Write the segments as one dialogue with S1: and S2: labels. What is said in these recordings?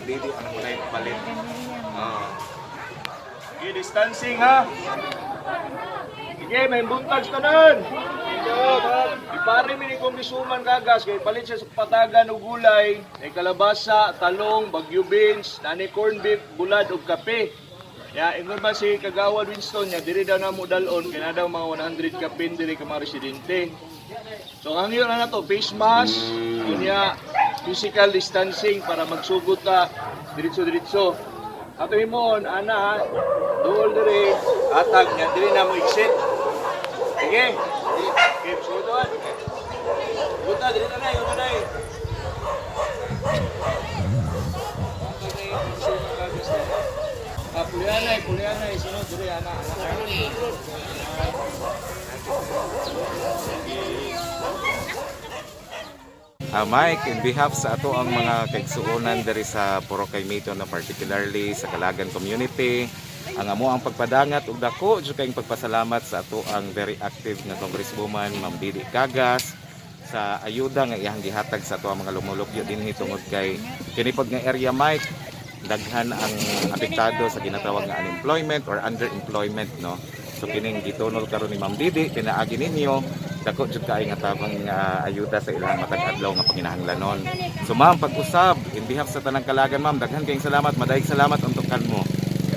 S1: Ma'am Didi ang unay palit. Oh.
S2: Sige, distancing ha. Sige, may buntag sa tanan. Ipare mi ni Congresswoman Kagas kay palit siya sa patagan og gulay, may kalabasa, talong, bagyo beans, nani corn beef, bulad ug kape. Ya, ingon ba si Kagawad Winston niya diri daw namo dalon kay na daw mga 100 kapin diri ka mga residente. So ang hangyo na nato face mask, unya physical distancing para magsugod ta diretso-diretso. Ato himon ana ha, duol diri atag niya diri na mo exit. Sige. Okay, sugutan. Buta diri na nay, una nay. Atag na yung kagas na. Ah, pulianay, pulianay, sunod diri ana ana.
S1: Mike, in behalf sa ato ang mga kaigsuonan diri sa Boracay Mito na particularly sa Kalagan community, ang amo ang pagpadangat ug dako jud kayong pagpasalamat sa ato ang very active nga Congresswoman Ma'am Didi Cagas sa ayuda nga iyang gihatag sa ato ang mga lumulupyo dinhi tungod kay kini pod nga area, Mike, daghan ang apektado sa ginatawag nga unemployment or underemployment, no? So kining gitunol karon ni Ma'am Didi pinaagi ninyo, dako jud kaayo nga tabang ayuda sa ilang matag adlaw nga panginahanglanon. So ma'am, pag-usab in behalf sa tanang Kalagan, ma'am, daghan kayong salamat, madayeg salamat untok kanmo.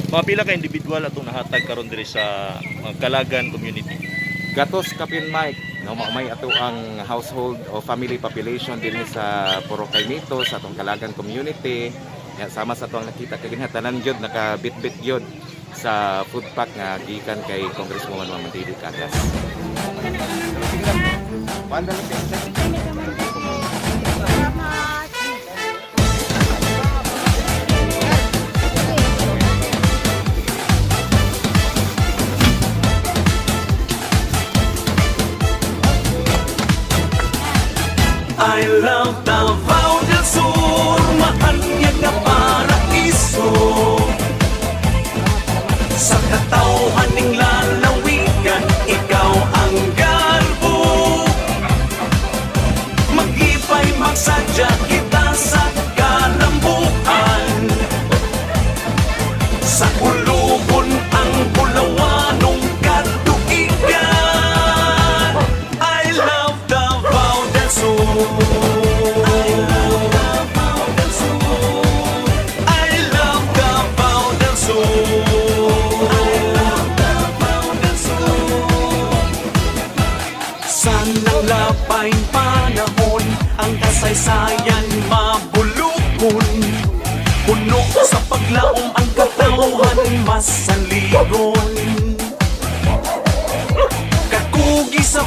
S3: Mga pila ka individual atong nahatag karon diri sa mga Kalagan community?
S1: Gatos kapin, Mike, no? Mao may ato ang household o family population dinhi sa Boracay Mito, sa atong Kalagan community. Ya, sama sa atong nakita kaginha, tanan gyud nakabitbit gyud sa food pack nga gikan kay Congresswoman Ma'am Didi Cagas.
S4: I love Davao del Sur, maanyag nga paraiso. Sa katawhan ning lalawigan, ikaw ang garbo. Maghipay magsadya kita sa kalambuan. Sa kulubon ang bulawanong katuigan. I love Davao del Sur. I love Davao del Sur. I love Davao del Sur. I love Davao del Sur. Sa nalapay panahon, ang kasaysayan mabulukon. Puno sa paglaom ang katawhan masaligon. Kakugi sa